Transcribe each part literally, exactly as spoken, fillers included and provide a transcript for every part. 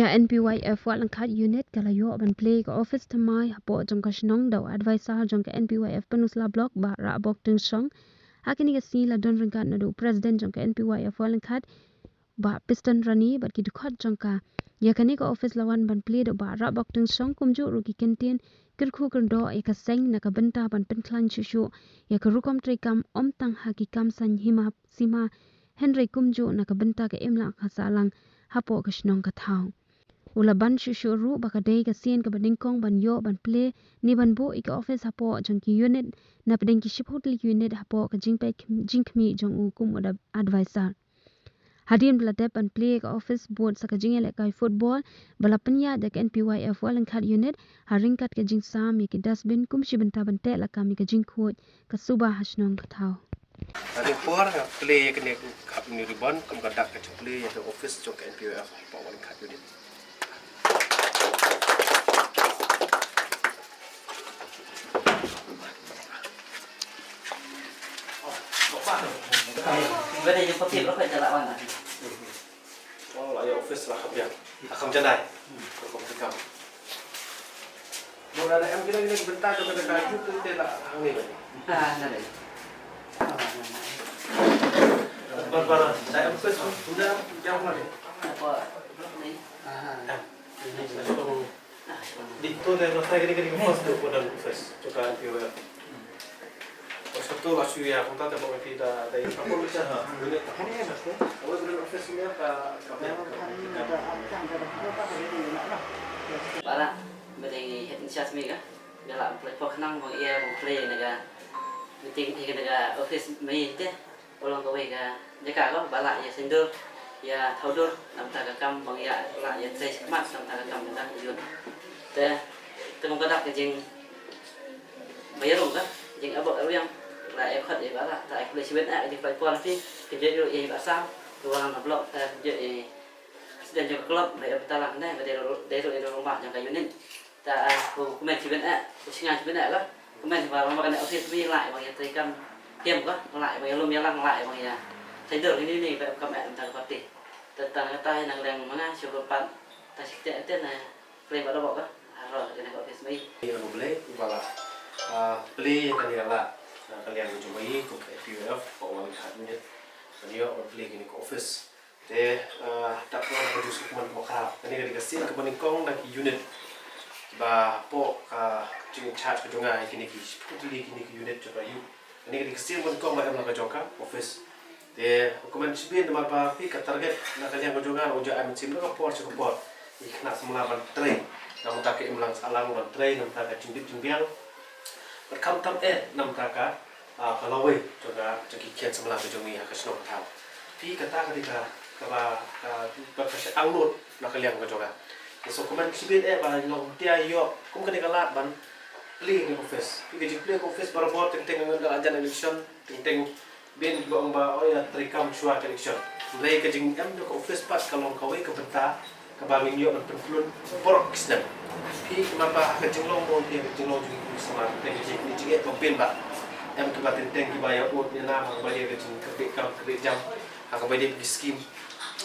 N P Y F Wah Langkhat Unit ka la ïoh ban plie ka office thymmai hapoh jong ka shnong da u advisor jong ka N P Y F Pynursla Block, Bah Rahbok Tynsong. Ha kane ka sngi la don ryngkat naduh u president jong ka N P Y F Wah Langkhat, Bah Piston Rani, bad ki dkhot jong ka. Ïa kane ka office la wan ban plie da u Bah Rahbok Tynsong, kumjuh ruh ki kyntien kyrkhu kyrdoh ïa ka seng na ka bynta ban pynkhlaiñ shuh shuh ïa ka rukom treikam, ym tang ha ki kam saiñ hima sima, hynrei kumjuh na ka bynta ka imlang ka sahlang hapoh ka shnong ka thaw. U la ban shuh shuh ruh ba ka dei ka sien kaba nyngkong ban ïoh ban plie ne ban buh ïa ka office hapoh jong ki unit, napdeng ki shiphew tylli ki unit hapoh ka jingpeit jingkhmih jong u kum u da advisor. Hadien ba la dep ban plie ka office bad sa ka jingïalehkai football, ba la pynïaid da ka N P Y F Wah Langkhat Unit ha ryngkat ka jingsam ïa ki dustbin kum shi bynta ban teh lakam ïa ka jingkhuid ka suba ha shnong ka thaw. Hadien por nga plie ïa kane ka hap ni ribbon kum ka dak ka jingplie ïa ka office jong ka N P Y F Wah Langkhat Unit. Ba dei jingpatip lah ka jalan wan. Oh, la ïa office la kham biang. La kham jadai. Ka kom ka kam. Mo na em kine kine bynta jong ka ka ju tu te la hangne ba. Ah, na dei. Bar bar. Sa em office tu da jam la ni. Apa? Ni. Ah. Em. Ini jelas tu. Di tu dei, na tai kini kini first tu, pun dan first tu kan, P O F. First tu lah suya, kung tata bang kita dei. Apa bisa ha? Ini tak. Ini first tu. Awak belum first ni apa? Kami. Bara, beri head in charge ni ka. Dia lah play pok nang bang ia bang play ni ka. Meeting ni ka office mai te. U long kawei ka jaka ko ba lah ïa sngewdur, ïa thawdur na bynta ka kam, bang ïa lah ïa trei shakhmat na bynta ka kam, na bynta ka ïun. Te te kum ka dak ka jing ba ïa rung ka jing abok ruh ïa la ïa khot ïa ba lah ta ai khublei shibun eh ka jing pynpor na phi, ka jing ïa ba sam, ka wang na blok, ta ka jing ïa president jong ka club ba ïa bynta lang ne ba dei ruh, dei ruh ïa ruh ba jong ka unit. Ta, ah, ku, ku men shibun eh, ku sngewsih shibun eh ka. Ku men ba ma kane office mi lah bang ïa trei kam hiam ka, lah bang ïa lum ïa lang, lah bang ïa sngewdur ni ni ba kam eh ta ka party. Ta, ta, ta na ka liang ma nga shu ka pat ta shi kjat ten na klem ba da bok ka. Aro kane ka office mi. Ïa ka Blei ba la, ah, plie kane ka la, ah, ka liang jong ba ïa ka P O F, ka wan ka unit. Kane ïa ka plie kane ka office. Te, eh, da ka ju suk man ba khraw. Kane ka dei ka sien kaba nyngkong na ki unit ba hapoh ka jing in charge ka jong nga, kine ki shiphew tylli kine ki unit jong ka youth. Kane ka dei ka sien kaba nyngkong ba em la ka jong ka office. Te kumne shibun namar ba phi ka target na ka liang ka jong nga u ju ai mynsiem na ka por sha ka por. Ïa ki khynnah samla ban trei na bynta ka imlang sahlang, ban trei na bynta ka jingbit jingbiang. Bad khamtam eh na bynta ka ah, ka lawei jong ka, jong ki khun samla ka jong ngi ha ka shnong ka thaw. Phi kata ka dei ka, kaba, ka, ba ka shu angnud na ka liang ka jong ka. Te so kumne shibun eh ba long tia ïoh kum kane ka lad ban plie kane ka office. Phi ka jingplie ka office barabor teng teng ngan da la jan election, teng teng bin ba ong ba, oh ïa, trei kam shuwa ka election. Hynrei ka jingem jong ka office pat ka long kawei ka bynta kaba ngin ïoh ban pynklun baroh ki snem. Phi kumba ha ka jinglong ba phi, ka jinglong jong ngi kum ki samla, teng ki jingeh ba pynbha. Em kiba teng teng kiba ïa ud ïa nam ha kaba ïa ka jingkyrpad kam kyrpad jam ha kaba ïa ki skim.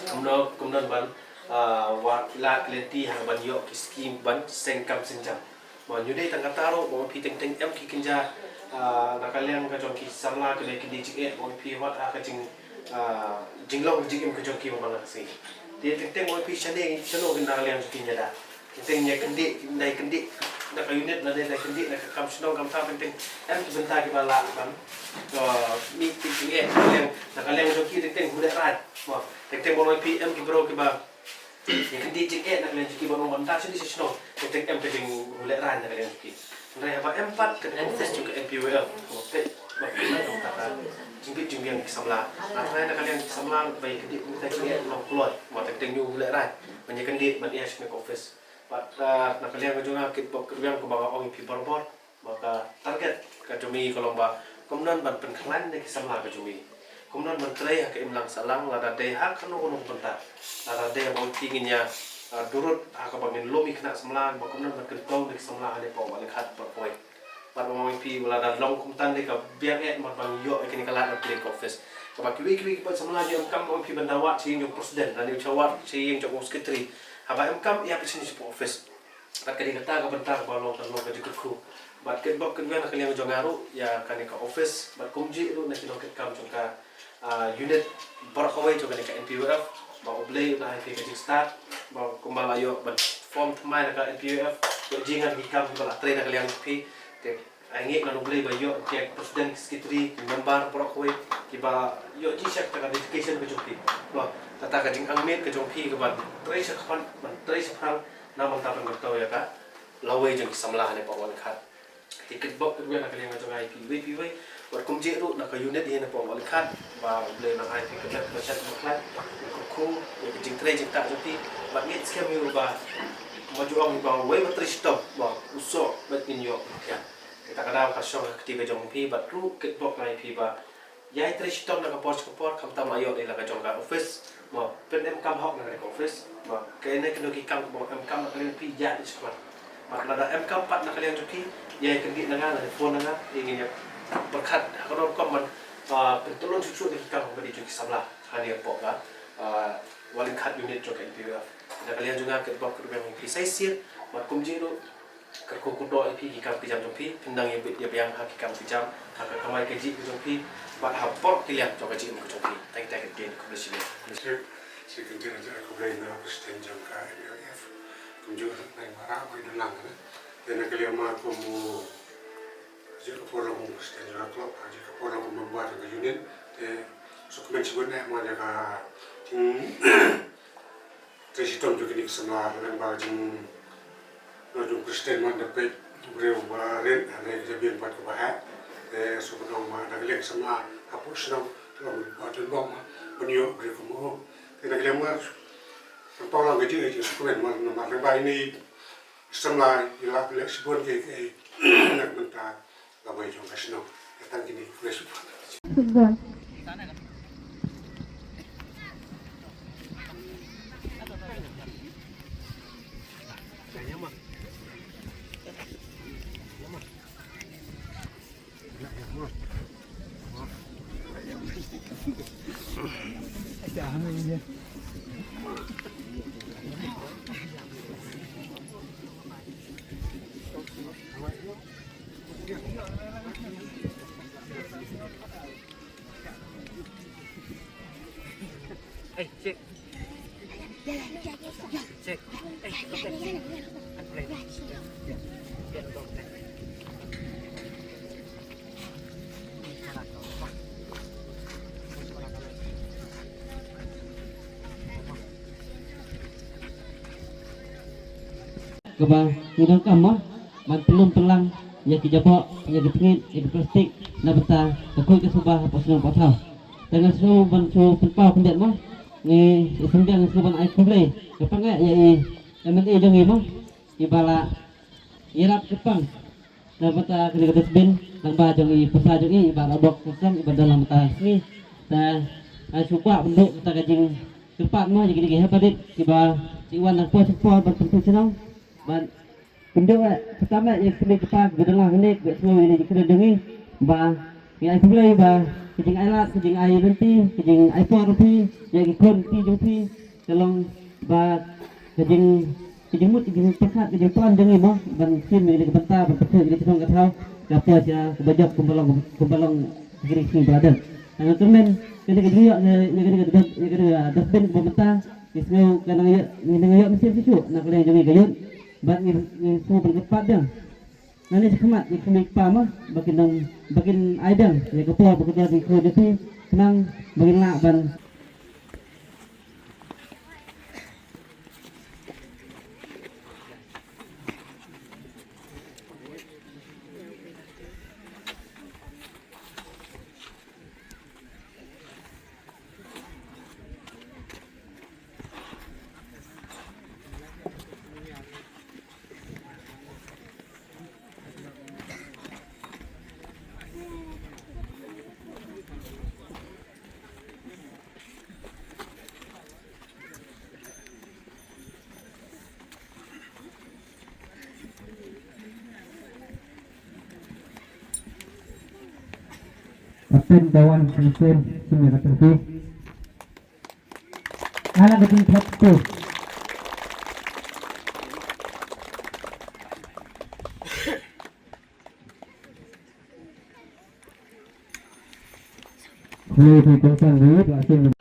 Kumno kumno ban, ah, wad lad lynti ha kaba ïoh ki skim ban seng kam seng jam. Ba ngi dei tang kata ruh, ba phi teng teng em ki kynja, ah, na ka liang ka jong ki samla, ka dei ki dei jingeh, ba phi wat ha ka jing, ah, jinglong jingim ka jong ki ba man la ka sngi. Te teng teng ba phi shane, shano ki na ka liang jong ki ïada. Teng teng ïa kyndit, ïa kyndit na ka unit, lane ïa kyndit na ka kam shnong kam thaw, teng teng em ki bynta kiba lah ban, ah, mih ki jingeh, na ka liang, na ka liang jong ki teng teng hynrei rai. Ba teng teng ba phi em ki briew kiba Ïa kyndit jingeh na ka liang jong ki ban ong ban da sha shnong. Teng teng em ka jinghuh lehrain na ka liang jong ki. Hynrei haba em pat ka office jong ka N P Y F. Ba peit ba peit na ka jingbit jingbiang ki samla. Nga tharai na ka liang ki samla ba ïa kyndit jingeh long kloi. Ba teng teng ngi huh lehrain ban ïa kyndit ban ïa sha ka office. Bad, ah, na ka liang ka jong nga kit bok kit biang kumba nga ong ïa phi barabor. Ba ka target ka jong ngi ka long ba kumno ban pynkhlaiñ ïa ki samla ka jong ngi. Kumno ban trei ha ka imlang sahlang lada dei ha kano kano ka bynta. Lada dei ba ngi ngin ïa, ah, durut ha kaba ngin lum ïa ki khynnah samla ba kumno ban kyntiew ïa ki samla ha ne pa ba ne khat ba poi. Bad ba ngi phi lada long kumta ne ka biang eh ban ïoh ïa kine ki lad na plie ka office. Kaba kiwei kiwei ki samla jong kam ba ngi phi ban da wad sha ïing jong president lane sha wad sha ïing jong secretary. Ba em kam ïa pynshim sha office. Bad ka dei kata ka bynta kaba long, ka long ka jingkyrkhu. Bad kitbok kitweng na ka liang jong nga ruh ïa kane ka office bad kumjuh ruh na ki nongkitkam jong ka, ah, unit baroh kawei jong kane ka N P O F. Ba U Blei un ai phi ka jingstad ba kumba la ïoh ban form thymmai na ka N P O F, ïoh jingïaid ki kam kiba la trei na ka liang jong phi. Te ai ngeit na U Blei ba ïoh ki president, secretary, ki member baroh kawei kiba ïoh jingshisha ka dedication ka jong phi. Ba kata ka jingangnud ka jong phi ka ban trei shakhmat, ban trei shaphrang na ka bynta ban kyntiew ïa ka lawei jong ki samla hangne hapoh Mawlai Khat. Te kitbok kitweng na ka liang jong nga ïa phi iwei pa iwei. Bad kumjuh ruh na ka unit hangne hapoh Mawlai Khat ba U Blei un ai phi ka met ba shet ba khlaiñ, kyrkhu ïa ka jingtrei jingktah jong phi. Bad ngeit skhem ïa u ba, ba ju ong ba uwei ba trei shitom ba u soh bad ngin ïoh ïa. Kata ka daw ka shong ha ka kti ka jong phi bad ruh kitbok nga ïa phi ba ïai trei shitom na ka por sha ka por, khamtam la ïoh dei la ka jong ka office. Mo, pyn em kam hok na ka office. Mo, kane kano ki kam mo em kam na ka liang phi ïa ni shwa. Mo, lada em kam pat na ka liang jong phi, ïai kyndit na nga, lada phone na nga, ïa ngin ïa pyrkhat ha kano rukom ban, ah, pyntylun shuh shuh na ki kam ba dei jong ki samla hangne hapoh ka, ah, Mawlai Khat unit jong ka N P O F. Na ka liang jong nga kitbok kitweng ïa phi sa shisien, bad kumjuh ruh kyrkhu kyrdoh ïa phi ki kam ki jam jong phi, phin nang ïa bit ïa biang ha ki kam ki jam, ha ka kamai kajih ka jong phi bad ha baroh ki liang jong ka jingim ka jong phi. Tang ïa kata keiñ, khublei shibun. Shi, shi kyntien, khublei na president jong ka N P O F. Kumjuh na i Mara, ma i Dang Lang, eh. Te na ka liang ma kum u, jong ka por long kum president jong ka club, jong ka por long kum member jong ka unit. Te sngewkmen shibun eh ma jong ka jing trei shitom jong kine ki samla, lyngba jing, jong Khristan, man da peit u briew ba rit, hynrei ka jabieng pat kaba heh. Te sngewbha ba na ka liang samla hapoh shnong, ka long ba don bok ma, ban ïoh u briew kum u. Te na ka liang mar, pynpaw lang ka jing, jing sngewkmen mar, namar lyngba ine i samla i la leh shibun kiei kiei na ka bynta Football. Hey, check. Check. Hey, okay. Kaba ngi donkam mo ban pynlum pynlang ïa ki jaboh, ïa ki tnget, ïa ki plastik na bynta ka khuid ka suba hapoh shnong hapoh thaw. Te nga sngew ban shu pynpaw khyndiat mo, ngi i Symbiang nga sngew ban ai khublei kyrpang eh ïa i M L A jong ngi mo, iba la ïarap kyrpang na bynta kane ka dustbin lyngba jong i pyrsa jong i, iba la bok kyrpang, iba don lang bynta ka sngi. Te nga shu kwah ban duh bynta ka jingkyrpad mo ïa kine ki heh barit kiba wan na por sha por ban pynthut shnong. Ban pynduh eh, kyrpad eh ïa ki kmie ki kpa kiba don lang hangne, kiba sngew ïa kine ki kren jong ngi, ba ngi ai khublei ba ka jingai lad, ka jingai lynti, ka jingai por jong phi ïa ki khun ki jong phi, ka long ba ka jing, ka jingmut, ka jingpyrkhat, ka jingplan jong ngi mo ban shim ïa kane ka bynta ban pynthut ïa ka shnong ka thaw ka por sha kaba jop kumba long, kumba long ha kine ki sngi ba la dep. Nga kyrmen kane ka jingïoh ïa kane ka, ïa kane ka dustbin kaba mynta ngi sngew ka nang ïoh, ngi nang ïoh mynsiem shuh shuh na ka liang jong ngi ka youth. Bad ngi, ngi sngew ban kyrpad biang nangne shakhmat ïa ki kmie ki kpa mo ba kin nang, ba kin ai biang ïa ka por ba ka don ïa ki khun jong phi khnang ba kin lah ban Kapten Dawan Kapten Sumia Kapten. Ala ka jingthrang tu. Khublei phi kongsan, ngi la shim.